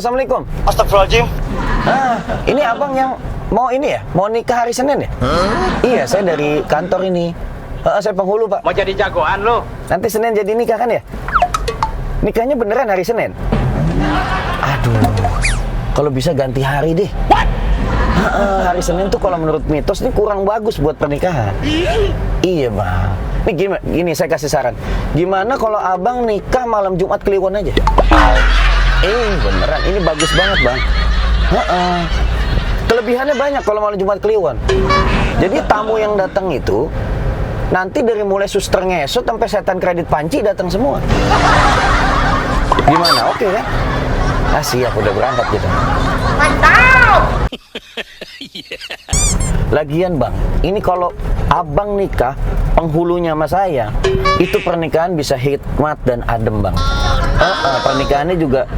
Assalamualaikum. Astagfirullahaladzim. Ini abang yang mau ini ya? Mau nikah hari Senin ya? Iya, saya dari kantor ini. Saya penghulu, Pak. Mau jadi jagoan lo? Nanti Senin jadi nikah kan ya? Nikahnya beneran hari Senin? Aduh, kalau bisa ganti hari deh. Hari Senin tuh kalau menurut mitos ini kurang bagus buat pernikahan. Iya, Bang. Nih gini, saya kasih saran. Gimana kalau abang nikah malam Jumat Kliwon aja? Beneran, ini bagus banget, Bang. Kelebihannya banyak kalau malam Jumat Kliwon. Jadi tamu yang datang itu nanti dari mulai suster ngesot sampai setan kredit panci datang semua. Gimana? Oke kan? Siap, udah berangkat kita. Mantap! Lagian Bang, ini kalau abang nikah penghulunya sama saya, itu pernikahan bisa hikmat dan adem Bang. Pernikahannya juga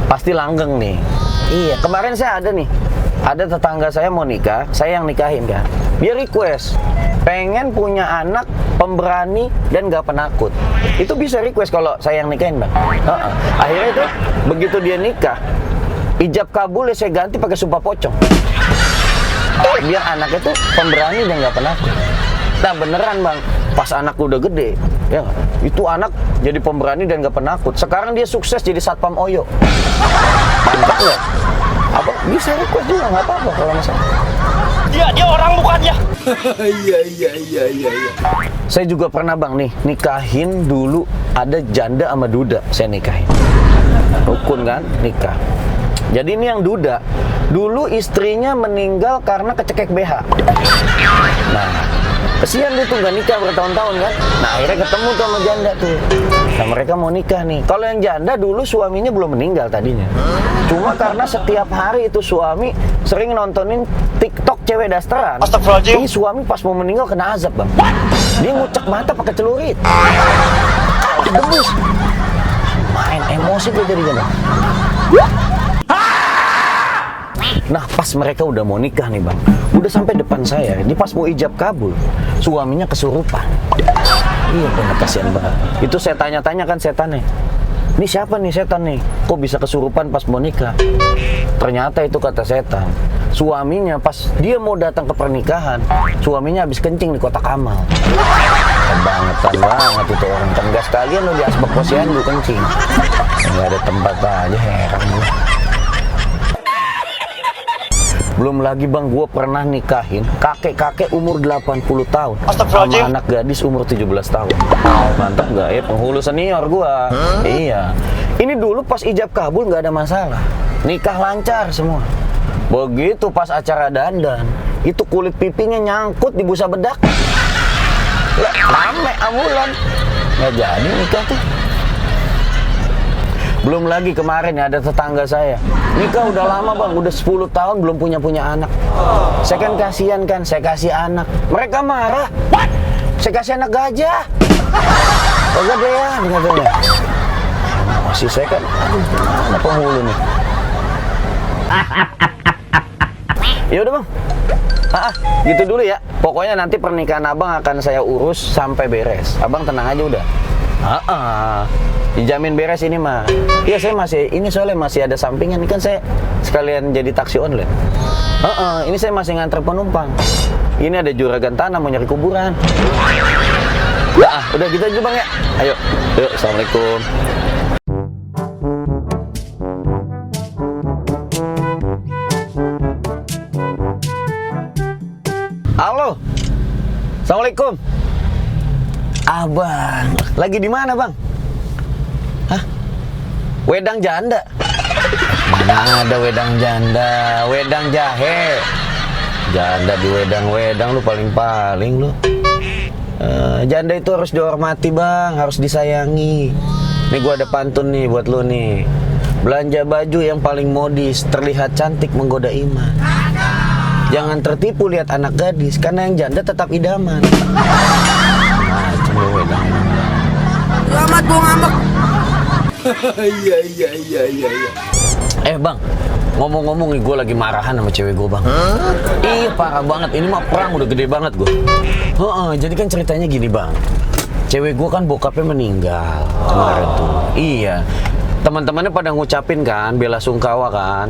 pasti langgeng nih. Iya, kemarin saya ada tetangga saya mau nikah, saya yang nikahin kan. Dia request, pengen punya anak pemberani dan gak penakut. Itu bisa request kalau saya yang nikahin Bang. Akhirnya itu, begitu dia nikah, ijab kabul saya ganti pakai sumpah pocong. Biar anaknya tuh pemberani dan gak penakut. Nah beneran Bang, pas anak udah gede, ya gak? Itu anak jadi pemberani dan gak penakut. Sekarang dia sukses jadi satpam Oyo. Mantap gak? Apa bisa request juga, gak apa-apa kalau masalah. Dia orang bukannya. Iya. Saya juga pernah Bang nih, nikahin dulu ada janda sama duda, saya nikahin. Rukun kan, nikah. Jadi ini yang duda, dulu istrinya meninggal karena kecekek BH. Nah, kesian dia tuh gak nikah bertahun-tahun kan. Nah akhirnya ketemu tuh sama janda tuh. Nah mereka mau nikah nih. Kalau yang janda dulu suaminya belum meninggal tadinya. Cuma karena setiap hari itu suami sering nontonin TikTok cewek dasteran. Astagfirullahaladzim. Ini suami pas mau meninggal kena azab Bang. Dia ngucek mata pakai celurit. Debus. Main emosi tuh jadinya Bang. Nah pas mereka udah mau nikah nih Bang, udah sampai depan saya, ini pas mau ijab kabul, suaminya kesurupan. Iya bener, kasihan banget. Itu saya tanya-tanya kan setannya, ini siapa nih setan nih, kok bisa kesurupan pas mau nikah? Ternyata itu kata setan, suaminya pas dia mau datang ke pernikahan, suaminya habis kencing di kotak amal. Kebangetan banget itu orang, tenggas sekalian lo di asbak posyandu kencing. Nggak ada tempat aja, heran gue. Belum lagi Bang, gue pernah nikahin kakek-kakek umur 80 tahun sama anak gadis umur 17 tahun. Mantap gak ya, penghulu senior gue. Iya. Ini dulu pas ijab kabul gak ada masalah, nikah lancar semua. Begitu pas acara dandan, itu kulit pipinya nyangkut di busa bedak. Rame ambulan, gak jadi nikah tuh. Belum lagi kemarin ya ada tetangga saya nikah udah lama Bang, udah 10 tahun belum punya anak. Saya kan kasihan kan, saya kasih anak. Mereka marah. Saya kasih anak gajah. Oh gedean katanya. Masih saya kan, aduh, penghulu nih. Ya udah Bang. Gitu dulu ya. Pokoknya nanti pernikahan Abang akan saya urus sampai beres. Abang tenang aja udah. Dijamin beres ini mah. Iya saya masih, ini soalnya masih ada sampingan. Ini kan saya sekalian jadi taksi online. Ini saya masih nganter penumpang. Ini ada juragan tanah mau nyari kuburan. Udah gitu aja Bang ya. Ayo, yuk, assalamualaikum. Halo, assalamualaikum. Abang, lagi di mana Bang? Wedang janda? Mana ada wedang janda, wedang jahe. Janda di wedang-wedang lu paling-paling lu. Janda itu harus dihormati Bang, harus disayangi. Nih gua ada pantun nih buat lu nih. Belanja baju yang paling modis, terlihat cantik menggoda iman. Jangan tertipu lihat anak gadis, karena yang janda tetap idaman. Macam lu wedang. Selamat gua ngambek. Iya. Bang, ngomong-ngomong nih gue lagi marahan sama cewek gue Bang. Iya parah banget, ini mah perang udah gede banget gue. Jadi kan ceritanya gini Bang, cewek gue kan bokapnya meninggal kemarin tuh. Iya, teman-temannya pada ngucapin kan bela sungkawa kan.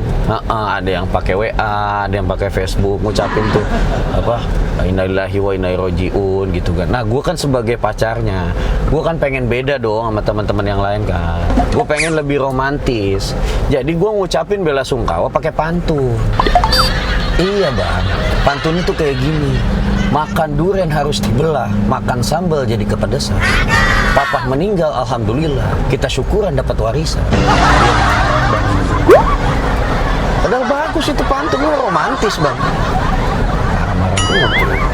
Ada yang pakai WA, ada yang pakai Facebook ngucapin tuh apa innalillahi wa inna ilaihi rajiun gitu kan. Nah gue kan sebagai pacarnya, gue kan pengen beda dong sama teman-teman yang lain kan. Gue pengen lebih romantis, jadi gue ngucapin bela sungkawa pakai pantun. Iya bang, pantun itu kayak gini. Makan durian harus dibelah, makan sambal jadi kepedesan. Papa meninggal, alhamdulillah. Kita syukuran dapat warisan. Padahal bagus itu pantunnya, romantis bang. Marah-marah.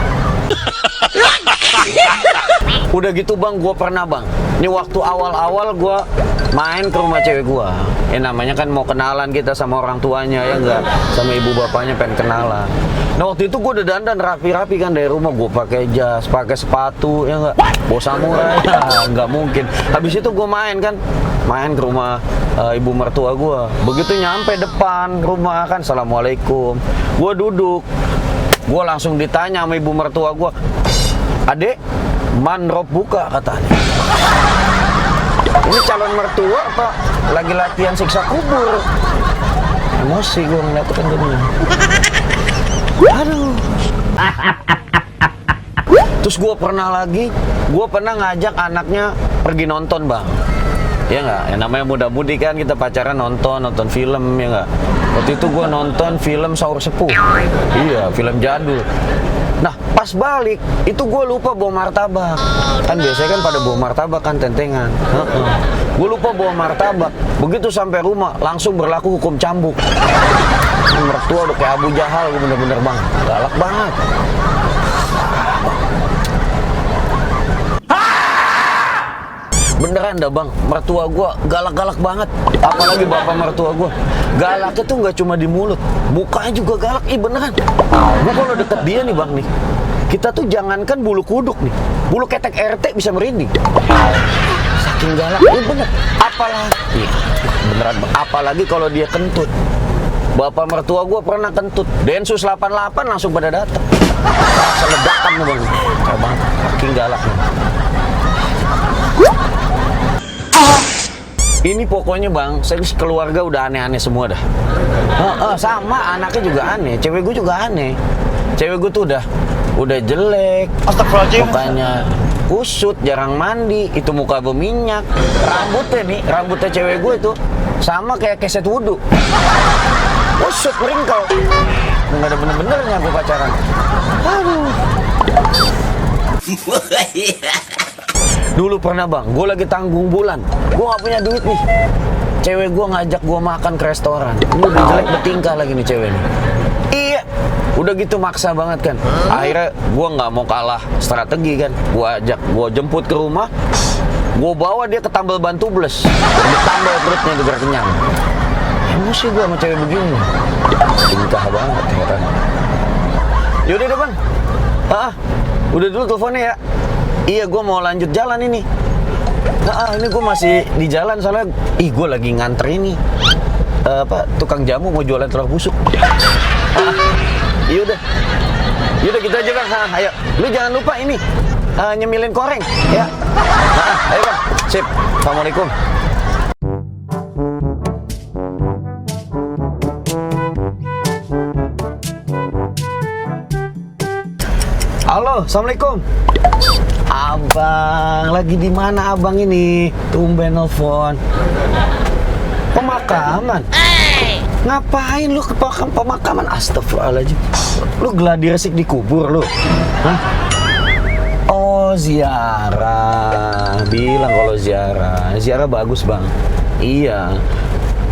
Udah gitu bang, gue pernah bang. Ini waktu awal-awal gue main ke rumah cewek gue. Namanya kan mau kenalan kita sama orang tuanya ya enggak, sama ibu bapaknya pengen kenalan. Nah waktu itu gue udah dandan rapi-rapi kan dari rumah, gue pakai jas, pakai sepatu ya enggak, bawa samurai, nggak mungkin. Habis itu gue main ke rumah ibu mertua gue. Begitu nyampe depan rumah kan, assalamualaikum. Gue duduk, gue langsung ditanya sama ibu mertua gue, adek, manrop buka katanya. Ini calon mertua apa lagi latihan siksa kubur? Emosi gue ngeliat kan jadinya. Aduh. Terus gue pernah ngajak anaknya pergi nonton bang. Ya nggak, yang namanya muda-mudi kan kita pacaran nonton film ya nggak. Waktu itu gue nonton film Saur Sepuh. Iya, film jadul. Nah pas balik itu gue lupa bawa martabak. Kan biasanya kan pada bawa martabak kan tentengan. Gue lupa bawa martabak. Begitu sampai rumah langsung berlaku hukum cambuk. Mertua udah kayak Abu Jahal, gue bener-bener bang, galak banget. Beneran dah bang, mertua gue galak-galak banget. Apalagi bapak mertua gue, galaknya tuh nggak cuma di mulut, mukanya juga galak. Beneran. Gue kalau deket dia nih bang nih, kita tuh jangankan bulu kuduk nih, bulu ketek RT bisa merinding. Saking galak, bener. Apalagi, beneran bang, apalagi kalau dia kentut. Bapak mertua gue pernah kentut, Densus 88 langsung pada datang. Seledakan nih bang, kayak banget, saking galak nih. Ini pokoknya bang, saya keluarga udah aneh-aneh semua dah. Sama anaknya juga aneh, cewek gue juga aneh. Cewek gue tuh udah jelek, Astagfirullahaladzim. mukanya kusut, jarang mandi, itu muka berminyak. Rambutnya cewek gue itu sama kayak keset wudhu, kusut meringkau. Nggak ada bener-benernya gue pacaran. Aduh. Dulu pernah bang, gue lagi tanggung bulan, gue gak punya duit nih. Cewek gue ngajak gue makan ke restoran. Ini udah jelek bertingkah lagi nih cewek nih. Iya, udah gitu maksa banget kan. Akhirnya gue gak mau kalah strategi kan. Gue jemput ke rumah, gue bawa dia ke tambal ban tubles. Ditambal perutnya biar kenyang. Emosi gue sama cewek begini. Tingkah banget, heran. Yaudah deh bang, udah dulu teleponnya ya. Iya, gue mau lanjut jalan ini. Ini gue masih di jalan soalnya. Gue lagi ngantri nih. Tukang jamu mau jualan telur busuk. Yaudah gitu aja bang. Ayo, lu jangan lupa ini nyemilin koreng ya. Ayo bang, sip. Assalamualaikum. Halo, assalamualaikum. Abang, lagi di mana abang ini? Tumben nelfon. Pemakaman? Ngapain lu ke pemakaman? Astagfirullahaladzim. Lu gladi resik di kubur lu? Hah? Oh, ziarah. Bilang kalau ziarah. Ziarah bagus bang. Iya.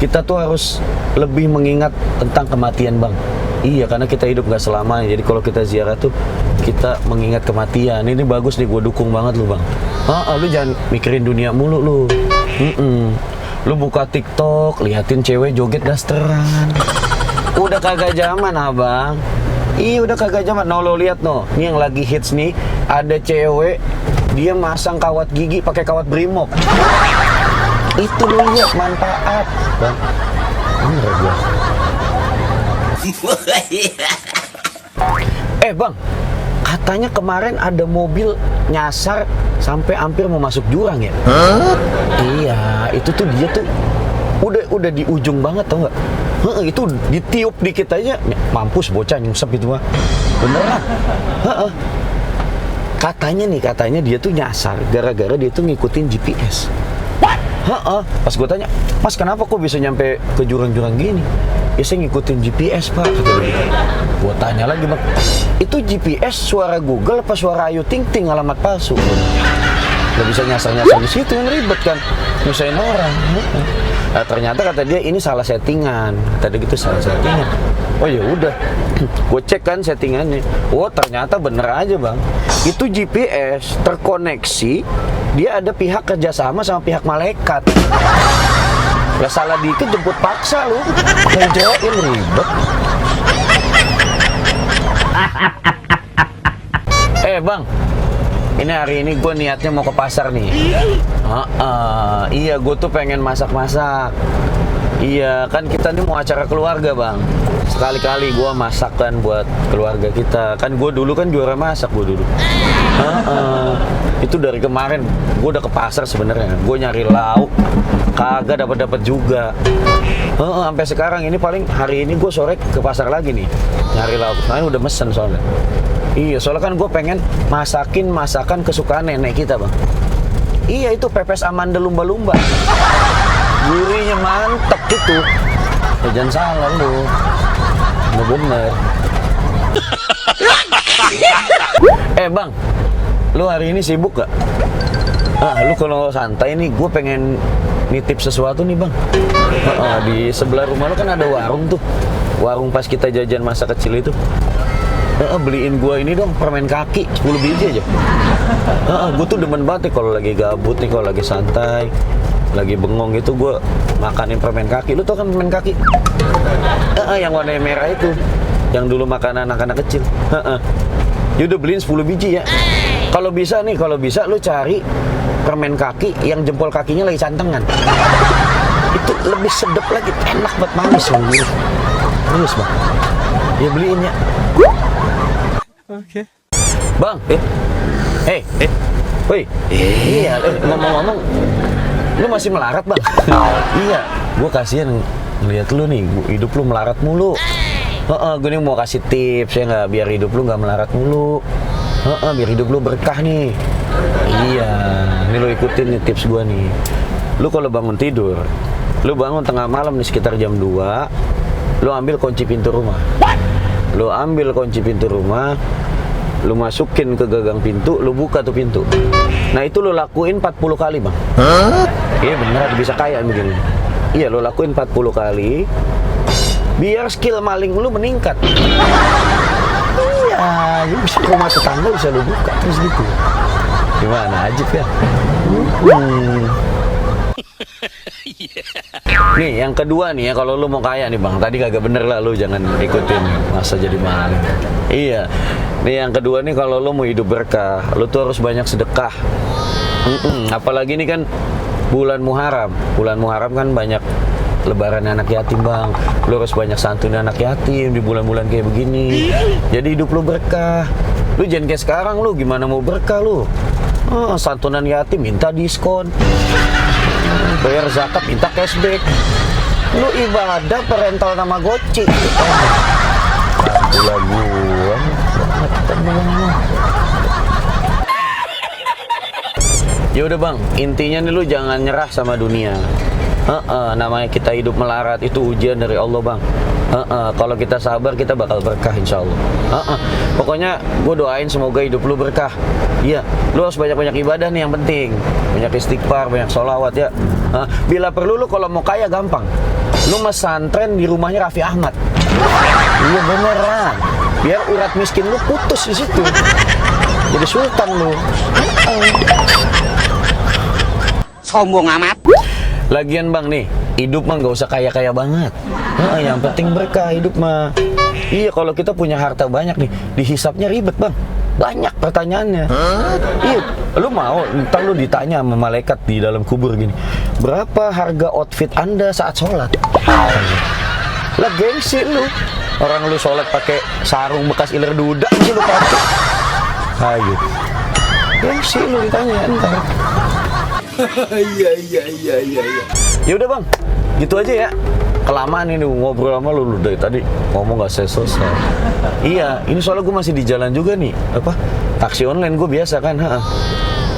Kita tuh harus lebih mengingat tentang kematian bang. Iya, karena kita hidup gak selamanya. Jadi kalau kita ziarah tuh kita mengingat kematian. Ini bagus nih, gue dukung banget lu bang. Lu jangan mikirin dunia mulu lu. Lu buka TikTok, liatin cewek joget dasteran. Udah kagak zaman abang. Iya udah kagak zaman. No, lo lihat no. Ini yang lagi hits nih. Ada cewek dia masang kawat gigi pakai kawat Brimob. Itu lo lihat manfaat. Bang, bener gua. Bang, katanya kemarin ada mobil nyasar sampai hampir mau masuk jurang ya? Iya, itu tuh dia tuh udah di ujung banget tau nggak? Itu ditiup dikit aja, mampus bocah nyungsep itu mah. Beneran. Katanya dia tuh nyasar gara-gara dia tuh ngikutin GPS. Pas gue tanya, Mas kenapa kok bisa nyampe ke jurang-jurang gini? Ya saya ngikutin GPS Pak, kata dia. Gue tanya lagi bang, itu GPS suara Google apa suara Ayu Ting Ting alamat palsu? Gak bisa nyasar-nyasar di situ, yang ribet kan, nyusahin orang. Nah, ternyata kata dia ini salah settingan, tadi gitu salah settingan. Oh ya udah, gue cek kan settingannya. Oh ternyata bener aja bang, itu GPS terkoneksi, dia ada pihak kerjasama sama pihak malaikat. Gak salah dikit jemput paksa lu, ngejoin ribet. Bang, ini hari ini gue niatnya mau ke pasar nih. Iya, gue tuh pengen masak-masak. Iya, kan kita nih mau acara keluarga bang. Sekali-kali gue masak kan buat keluarga kita. Kan gue dulu kan juara masak gue dulu. Itu dari kemarin gue udah ke pasar sebenarnya. Gue nyari lauk, kagak dapat juga. Sampai sekarang ini paling hari ini gue sore ke pasar lagi nih nyari lauk. Nah udah mesen soalnya. Iya, soalnya kan gue pengen masakin masakan kesukaan nenek kita bang. Iya, itu pepes amandel lumba-lumba. Gurihnya mantep gitu. Ya, jangan salah lu. Bener. Bang, lu hari ini sibuk gak? Lu kalau santai nih, gue pengen nitip sesuatu nih bang. Di sebelah rumah lu kan ada warung tuh. Warung pas kita jajan masa kecil itu. Beliin gua ini dong permen kaki 10 biji aja. Gua tuh demen banget nih kalau lagi gabut nih, kalau lagi santai, lagi bengong gitu, gua makanin permen kaki. Lu tau kan permen kaki? Yang warna merah itu, yang dulu makanan anak-anak kecil. Yaudah beliin 10 biji ya. Kalau bisa lu cari permen kaki yang jempol kakinya lagi cantengan. Itu lebih sedap lagi, enak banget, manis bang. Terus bang, ya beliin ya. Oke. Bang, woi, iya, ngomong-ngomong, lu masih melarat bang? Iya, gua kasihan ngeliat lu nih, hidup lu melarat mulu. Gue nih mau kasih tips ya nggak, biar hidup lu nggak melarat mulu. Biar hidup lu berkah nih. Iya, ini lu ikutin nih tips gua nih. Lu kalau bangun tidur, lu bangun tengah malam nih sekitar jam 2, lu ambil kunci pintu rumah. Lu ambil kunci pintu rumah, lu masukin ke gagang pintu, lu buka tuh pintu. Nah itu lu lakuin 40 kali bang. Iya bener, bisa kaya begini. Iya, lu lakuin 40 kali, biar skill maling lu meningkat. Iya, lu bisa rumah tetangga bisa lu buka terus gitu. Gimana, ajib ya? Nih yang kedua nih ya, kalau lu mau kaya nih bang, tadi kagak bener lah, lu jangan ikutin masa jadi maling. Iya, nih yang kedua nih, kalau lu mau hidup berkah, lu tuh harus banyak sedekah. Apalagi ini kan bulan Muharram. Bulan Muharram kan banyak lebaran anak yatim bang. Lu harus banyak santuni anak yatim di bulan-bulan kayak begini. Jadi hidup lu berkah. Lu jangan kayak sekarang, lu gimana mau berkah lu? Santunan yatim minta diskon, bayar zakat minta cashback. Lu ibadah parental nama goci. Laguan. Ya udah bang, intinya nih lu jangan nyerah sama dunia. Namanya kita hidup melarat itu ujian dari Allah bang. Kalau kita sabar kita bakal berkah insya Allah. Pokoknya gue doain semoga hidup lu berkah. Iya, lu harus banyak-banyak ibadah nih yang penting. Banyak istighfar, banyak sholawat ya. Bila perlu lu kalau mau kaya gampang, lu mesantren di rumahnya Raffi Ahmad. Iya beneran, biar urat miskin lu putus di situ. Jadi sultan lu. Sombong amat. Lagian bang nih, hidup mah nggak usah kaya-kaya banget. Yang penting berkah hidup mah. Iya, kalau kita punya harta banyak nih, dihisapnya ribet bang. Banyak pertanyaannya. Iya, lu mau ntar lu ditanya sama malaikat di dalam kubur gini, berapa harga outfit anda saat sholat? Lah gengsi lu. Orang lu sholat pakai sarung bekas iler duda sih lu pakai. Ayo. Gengsi lu ditanya ntar. Iya. Ya udah bang, gitu aja ya. Kelamaan ini ngobrol sama lu dari tadi ngomong gak selesai. Iya, ini soalnya gue masih di jalan juga nih. Apa? Taksi online gue biasa kan. Ha.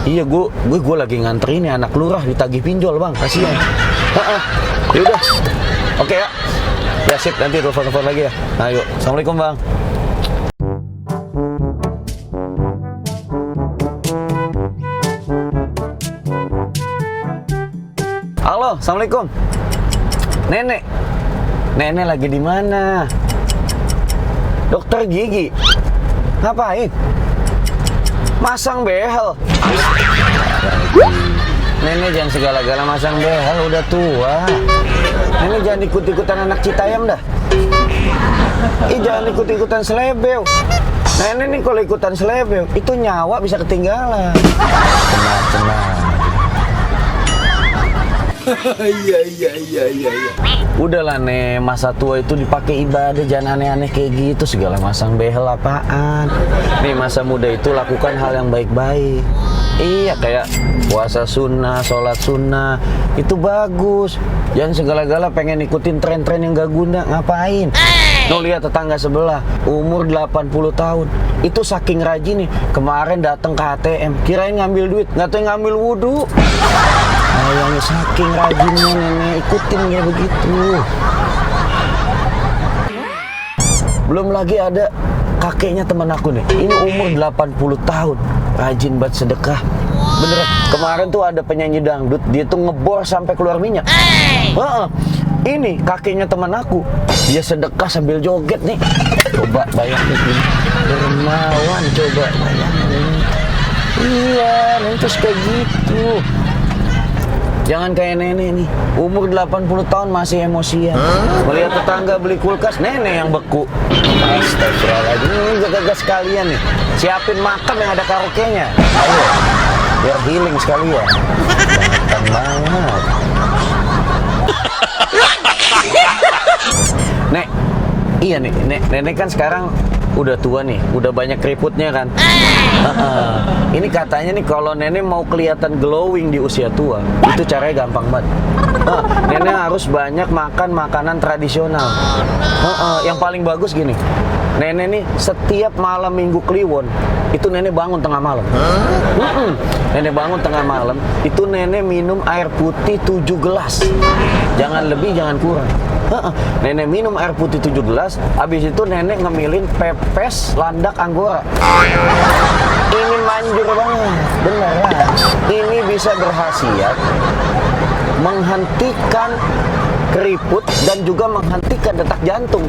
Iya, gue lagi nganterin nih anak lurah ditagih pinjol bang, kasihan. Yaudah, oke ya. Ya sip, nanti telepon lagi ya. Ayo, assalamualaikum bang. Halo, assalamualaikum. Nenek lagi di mana? Dokter gigi. Ngapain? Masang behel. Nenek jangan segala-gala masang behel, udah tua. Nenek jangan ikut-ikutan anak Citayam dah. Jangan ikut-ikutan selebeo. Nenek nih kalau ikutan selebeo, itu nyawa bisa ketinggalan. Tenang. Iya. Udahlah nih, masa tua itu dipakai ibadah, jangan aneh-aneh kayak gitu, segala masang behel apaan. Nih masa muda itu lakukan hal yang baik-baik. Iya, kayak puasa sunnah, sholat sunnah, itu bagus. Jangan segala-gala pengen ikutin tren-tren yang gak guna, ngapain? Lo lihat tetangga sebelah, umur 80 tahun, itu saking rajin nih, kemarin datang ke ATM, kirain ngambil duit, nggak tahu ngambil wudhu. Yang saking rajinnya nenek ikutin kayak begitu. Belum lagi ada kakeknya teman aku nih, ini umur 80 tahun, rajin banget sedekah. Beneran, kemarin tuh ada penyanyi dangdut, dia tuh ngebor sampai keluar minyak. Ini kakeknya teman aku, dia sedekah sambil joget nih. Coba bayangin, dermawan, coba bayangin. Iya, terus kayak gitu. Jangan kayak nenek nih, umur 80 tahun masih emosian. Melihat tetangga beli kulkas, nenek yang beku. Astagfirullahaladzim, ini jaga sekalian nih. Siapin makam yang ada karaoke-nya. Ayo, biar healing sekalian. Ganteng banget. Nek, iya nih, nenek kan sekarang udah tua nih, udah banyak keriputnya kan. Ini katanya nih kalau nenek mau kelihatan glowing di usia tua, itu caranya gampang banget. Nenek harus banyak makan makanan tradisional. Yang paling bagus gini, nenek nih setiap malam Minggu Kliwon itu nenek bangun tengah malam. Nenek bangun tengah malam, itu nenek minum air putih 7 gelas. Jangan lebih, jangan kurang. Nenek minum air putih 7 gelas, habis itu nenek ngemilin pepes landak anggora. Ini manjur banget, beneran. Ini bisa berkhasiat menghentikan keriput dan juga menghentikan detak jantung.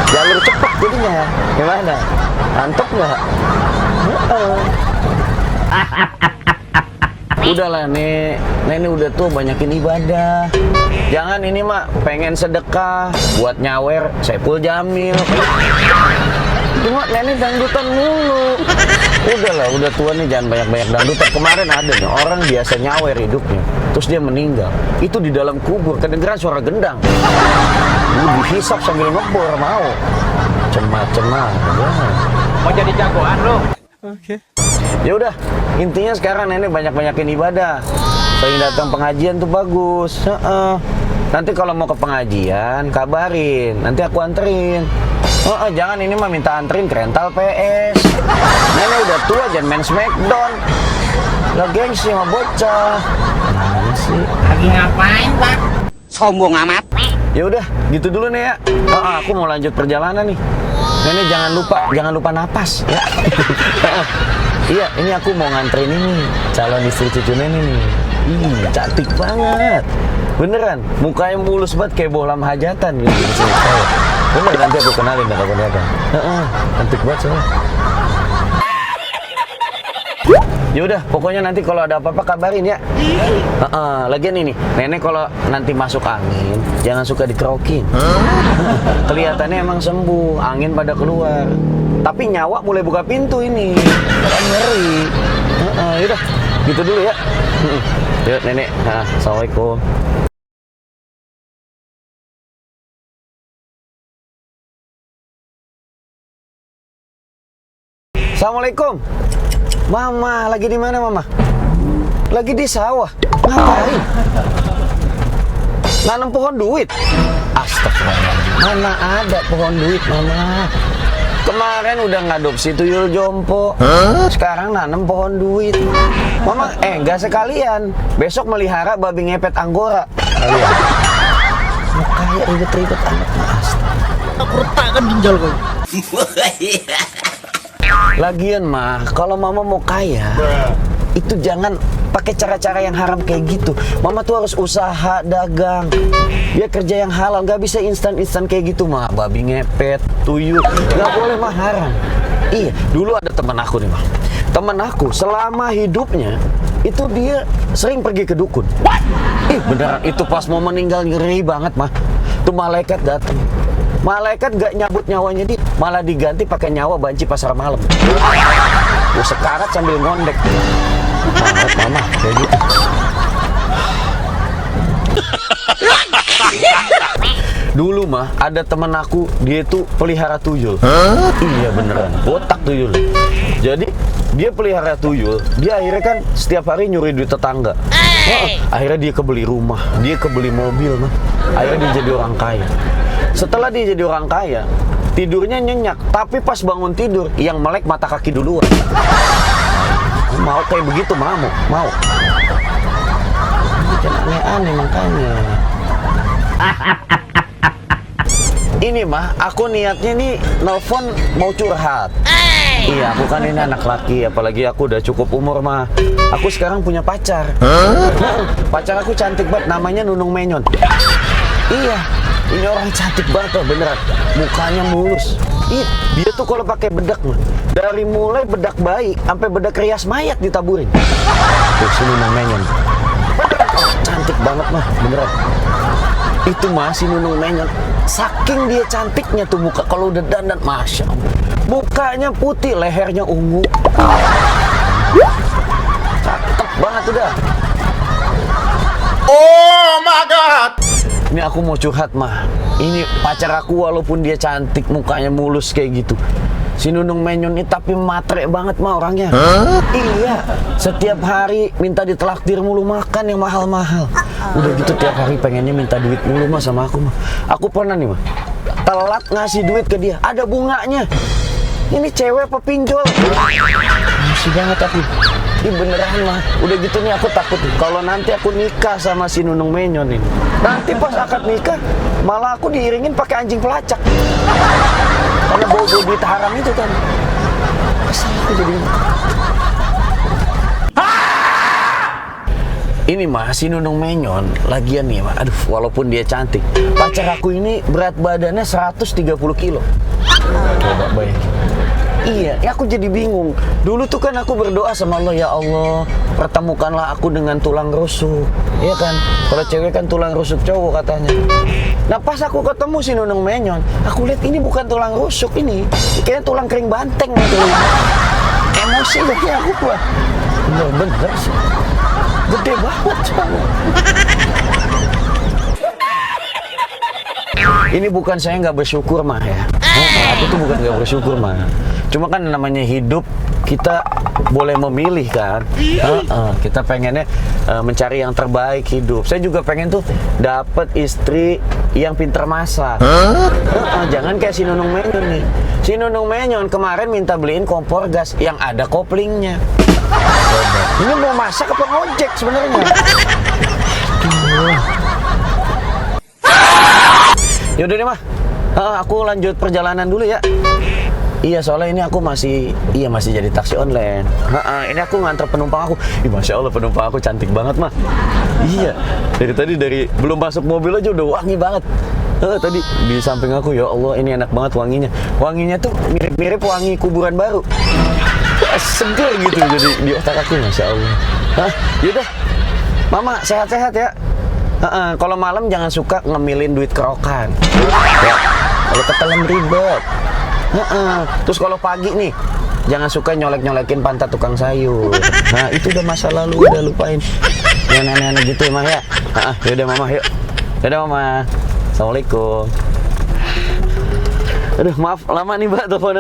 Jalur cepat jadinya. Gimana? Mantep nggak? Udahlah nenek udah tuh banyakin ibadah. Jangan ini mah pengen sedekah buat nyawer Saipul Jamil. Cuma nenek dangdutan mulu. Udahlah, udah tua nih, jangan banyak-banyak dangdutan. Kemarin ada nih orang biasa nyawer hidupnya, terus dia meninggal. Itu di dalam kubur kedengeran suara gendang. Dihisap sambil ngebor mau. Cema-cema. Mau jadi jagoan lo? Oke. Ya udah, intinya sekarang nenek banyak-banyakin ibadah. Sering datang pengajian tuh bagus. Nanti kalau mau ke pengajian kabarin, nanti aku anterin. Jangan ini mah minta anterin ke rental PS. Nenek udah tua, jangan main Smackdown. Lah gengsi sama bocah. Mana sih? Lagi ngapain, Pak? Sombong amat. Ya udah, gitu dulu nih ya. Aku mau lanjut perjalanan nih. Nenek jangan lupa napas ya. Iya, ini aku mau nganterin ini calon istri cucu nenek nih. Cantik banget. Beneran, mukanya mulus banget kayak bohlam hajatan gitu. Bener, nanti aku kenalin dah kapan-kapan. Cantik banget soalnya. Ya udah, pokoknya nanti kalau ada apa-apa kabarin ya. Lagian ini, nenek kalau nanti masuk angin, jangan suka dikerokin. Kelihatannya emang sembuh, angin pada keluar. Tapi nyawa mulai buka pintu ini. Kan ngeri. Yaudah, gitu dulu ya. Yuk nenek, assalamualaikum. Assalamualaikum. Mama, lagi di mana Mama? Lagi di sawah. Ngapain? Nanam pohon duit. Astagfirullahaladzim. Mana ada pohon duit, Mama? Kemarin udah ngadopsi tuyul jompo. Sekarang nanam pohon duit. Mama, enggak sekalian. Besok melihara babi ngepet anggora. Kalian. Mau kayak ribet-ribet amat, Mas. Aku retakkan ginjal kau. Lagian mah, kalau Mama mau kaya, itu jangan pakai cara-cara yang haram kayak gitu. Mama tuh harus usaha, dagang. Dia kerja yang halal, nggak bisa instan-instan kayak gitu mah. Babi ngepet, tuyul, nggak boleh mah, haram. Iya, dulu ada teman aku nih mah. Teman aku selama hidupnya itu dia sering pergi ke dukun. Ih beneran, itu pas mau meninggal ngeri banget mah. Tuh malaikat datang. Malaikat gak nyabut nyawanya dia, malah diganti pakai nyawa banci pasar malam. Tuh sekarat sambil ngondek. Banget Mama kayak gitu. Dulu mah ada temen aku, dia tuh pelihara tuyul. Iya beneran, botak tuyul. Jadi dia pelihara tuyul, dia akhirnya kan setiap hari nyuri duit tetangga. Akhirnya dia kebeli rumah, dia kebeli mobil mah. Akhirnya dia jadi orang kaya. Setelah dia jadi orang kaya, tidurnya nyenyak, tapi pas bangun tidur yang melek mata kaki duluan. Mau kayak begitu mau. Jangan aneh-aneh makanya. Ini mah aku niatnya nih nelfon mau curhat. Iya, aku kan ini anak laki, apalagi aku udah cukup umur mah. Aku sekarang punya pacar. Pacar aku cantik banget, namanya Nunung Menyon. Iya, ini orang cantik banget tuh, beneran. Mukanya mulus. Ih, dia tuh kalau pakai bedak mah, dari mulai bedak bayi sampai bedak rias mayat ditaburin. Tuh si Nunung Menyon. Cantik banget mah, beneran. Itu mah si Nunung Menyon, saking dia cantiknya tuh muka kalau udah dandan, masya Allah. Mukanya putih, lehernya ungu. Cakep banget udah. Oh my god. Ini aku mau curhat mah. Ini pacar aku walaupun dia cantik, mukanya mulus kayak gitu. Si Nunung Menyon ini tapi matre banget mah orangnya. Iya, setiap hari minta ditraktir mulu makan yang mahal-mahal. Udah gitu tiap hari pengennya minta duit mulu mah sama aku mah. Aku pernah nih mah, telat ngasih duit ke dia, ada bunganya. Ini cewek apa pinjol? Masih banget aku. Ini beneran mah. Udah gitu nih aku takut nih, kalau nanti aku nikah sama si Nunung Menyon ini, nanti pas akad nikah malah aku diiringin pakai anjing pelacak. Karena bau-bau duit haram itu kan. Kesal aku jadi. Ini mah si Nunung Menyon lagian nih mah. Aduh, walaupun dia cantik, pacar aku ini berat badannya 130 kilo. Coba bayangin. Iya, ya aku jadi bingung. Dulu tuh kan aku berdoa sama Allah, ya Allah, pertemukanlah aku dengan tulang rusuk. Iya kan? Kalau cewek kan tulang rusuk cowok katanya. Nah pas aku ketemu si Nunung Menyon, aku lihat ini bukan tulang rusuk ini, kayaknya tulang kering banteng gitu. Emosi deh aku mah. Bener sih. Gede banget cowok. Ini bukan saya nggak bersyukur mah ya. Aku tuh bukan nggak bersyukur mah. Cuma kan namanya hidup, kita boleh memilih kan. Kita pengennya mencari yang terbaik hidup. Saya juga pengen tuh dapet istri yang pinter masak. Jangan kayak si Nunung Menyon nih. Si Nunung Menyon kemarin minta beliin kompor gas yang ada koplingnya. Ini mau masak apa ngojek sebenarnya? Yaudah deh mah, aku lanjut perjalanan dulu ya. Iya soalnya ini aku masih jadi taksi online. Ini aku nganter penumpang aku. Ih, Masya Allah penumpang aku cantik banget mah. Iya, dari belum masuk mobil aja udah wangi banget. Tadi di samping aku, ya Allah ini enak banget wanginya. Wanginya tuh mirip-mirip wangi kuburan baru. Seger gitu jadi di otak aku, Masya Allah. Yaudah, Mama sehat-sehat ya. Kalau malam jangan suka ngemilin duit kerokan. Ya, kalau ketelan ribet. Terus kalau pagi nih jangan suka nyolek-nyolekin pantat tukang sayur. Nah itu udah masa lalu, udah lupain. Yang aneh-aneh gitu emang ya. Yaudah Mama yuk. Yaudah Mama. Assalamualaikum. Aduh maaf lama nih Mbak teleponan.